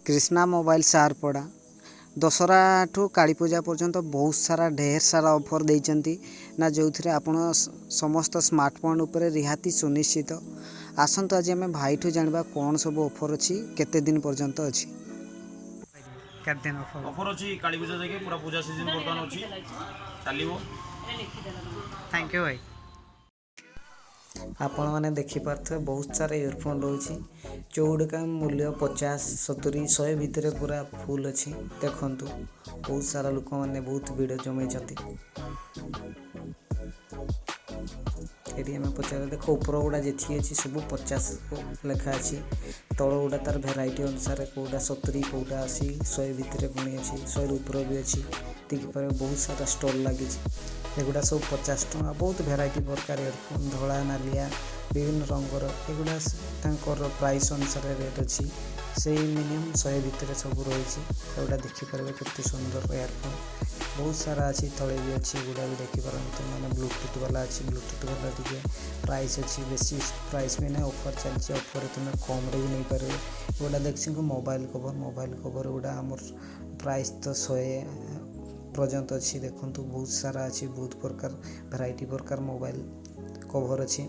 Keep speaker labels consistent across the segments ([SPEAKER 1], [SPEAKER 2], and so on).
[SPEAKER 1] Krishna mobile ସାରପଡ଼ା। ଦଶହରାଠୁ Kali Puja ପର୍ଯ୍ୟନ୍ତ ବହୁତ ସାରା, ଢେର ସାରା ଅଫର୍ ଦେଇଛନ୍ତି ନା, ଯେଉଁଥିରେ ଆପଣ ସମସ୍ତ ସ୍ମାର୍ଟଫୋନ୍ ଉପରେ ରିହାତି ସୁନିଶ୍ଚିତ। ଆସନ୍ତୁ, ଆଜି ଆମେ ଭାଇଠୁ ଜାଣିବା କ'ଣ ସବୁ ଅଫର୍ ଅଛି, କେତେ ଦିନ ପର୍ଯ୍ୟନ୍ତ ଅଛି, କେତେ ଦିନ ଅଫର୍।
[SPEAKER 2] ଅଫର୍ ଅଛି କାଳୀ ପୂଜା ଯାକେ, ପୁରା ପୂଜା ସିଜନ୍ ବର୍ତ୍ତମାନ ଅଛି, ଚାଲିବ।
[SPEAKER 1] Thank you ଭାଇ। ଆପଣମାନେ ଦେଖିପାରୁଥିବେ, ବହୁତ ସାରା ଇୟରଫୋନ୍ ରହୁଛି, ଯେଉଁଗୁଡ଼ିକ ମୂଲ୍ୟ 50, 70, 100 ଭିତରେ ପୁରା ଫୁଲ୍ ଅଛି। ଦେଖନ୍ତୁ, ବହୁତ ସାରା ଲୋକମାନେ ବହୁତ ଭିଡ଼ ଜମେଇଛନ୍ତି ଏଠି। ଆମେ ପଚାରିବା। ଦେଖ, ଉପର ଗୁଡ଼ା ଯେତିକି ଅଛି ସବୁ 50 ଲେଖା ଅଛି। ତଳ ଗୁଡ଼ା ତାର ଭେରାଇଟି ଅନୁସାରେ କେଉଁଟା 70, କେଉଁଟା 80, 100 ଭିତରେ ପୁଣି ଅଛି, 100ରୁ ଉପର ବି ଅଛି। ଦେଖିପାରିବେ, ବହୁତ ସାରା ଷ୍ଟଲ୍ ଲାଗିଛି। ଏଗୁଡ଼ା ସବୁ 50 ଟଙ୍କା। ବହୁତ ଭେରାଇଟି ପ୍ରକାର ଇୟରଫୋନ୍, ଧଳା, ନାଲିଆ, ବିଭିନ୍ନ ରଙ୍ଗର। ଏଗୁଡ଼ା ତାଙ୍କର ପ୍ରାଇସ୍ ଅନୁସାରେ ରେଟ୍ ଅଛି। ସେଇ ମିନିମମ୍ 100 ଭିତରେ ସବୁ ରହିଛି। ଏଗୁଡ଼ା ଦେଖିପାରିବେ, କେତେ ସୁନ୍ଦର ଇୟରଫୋନ୍। ବହୁତ ସାରା ଅଛି, ତଳେ ବି ଅଛି। ଏଗୁଡ଼ା ବି ଦେଖିପାରନ୍ତୁ, ମାନେ ବ୍ଲୁଟୁଥ୍ ବାଲା ଅଛି। ବ୍ଲୁଟୁଥ୍ ବାଲା ଟିକେ ପ୍ରାଇସ୍ ଅଛି, ବେଶୀ ପ୍ରାଇସ୍ ବି ନାହିଁ। ଅଫର୍ ଚାଲିଛି, ଅଫର୍ରେ ତୁମେ କମ୍ରେ ବି ନେଇପାରିବେ। ଏଗୁଡ଼ା ଦେଖିଛନ୍ତି, ମୋବାଇଲ୍ କଭର୍। ମୋବାଇଲ୍ କଭର୍ ଗୁଡ଼ା ଆମର ପ୍ରାଇସ୍ ତ 100 ପର୍ଯ୍ୟନ୍ତ ଅଛି। ଦେଖନ୍ତୁ, ବହୁତ ସାରା ଅଛି, ବହୁତ ପ୍ରକାର ଭେରାଇଟି ପ୍ରକାର ମୋବାଇଲ୍ କଭର୍ ଅଛି,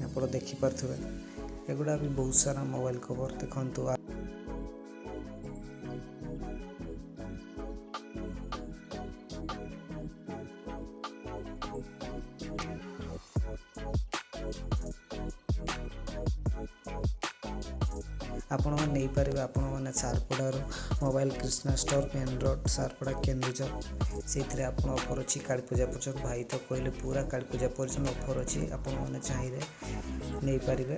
[SPEAKER 1] ଆପଣ ଦେଖିପାରୁଥିବେ। ଏଗୁଡ଼ା ବି ବହୁତ ସାରା ମୋବାଇଲ୍ କଭର୍ ଦେଖନ୍ତୁ। ଆପଣମାନେ ନେଇପାରିବେ। ଆପଣମାନେ ସାରପଡ଼ାରୁ mobile Krishna store, main road, Sarpada, Keonjhar. ସେଇଥିରେ ଆପଣ ଅଫର୍ ଅଛି କାଳୀ ପୂଜା ପର୍ଯ୍ୟନ୍ତ। ଭାଇ ତ କହିଲେ, ପୁରା କାଳୀ ପୂଜା ପର୍ଯ୍ୟନ୍ତ ଅଫର୍ ଅଛି। ଆପଣମାନେ ଚାହିଁଲେ ନେଇପାରିବେ।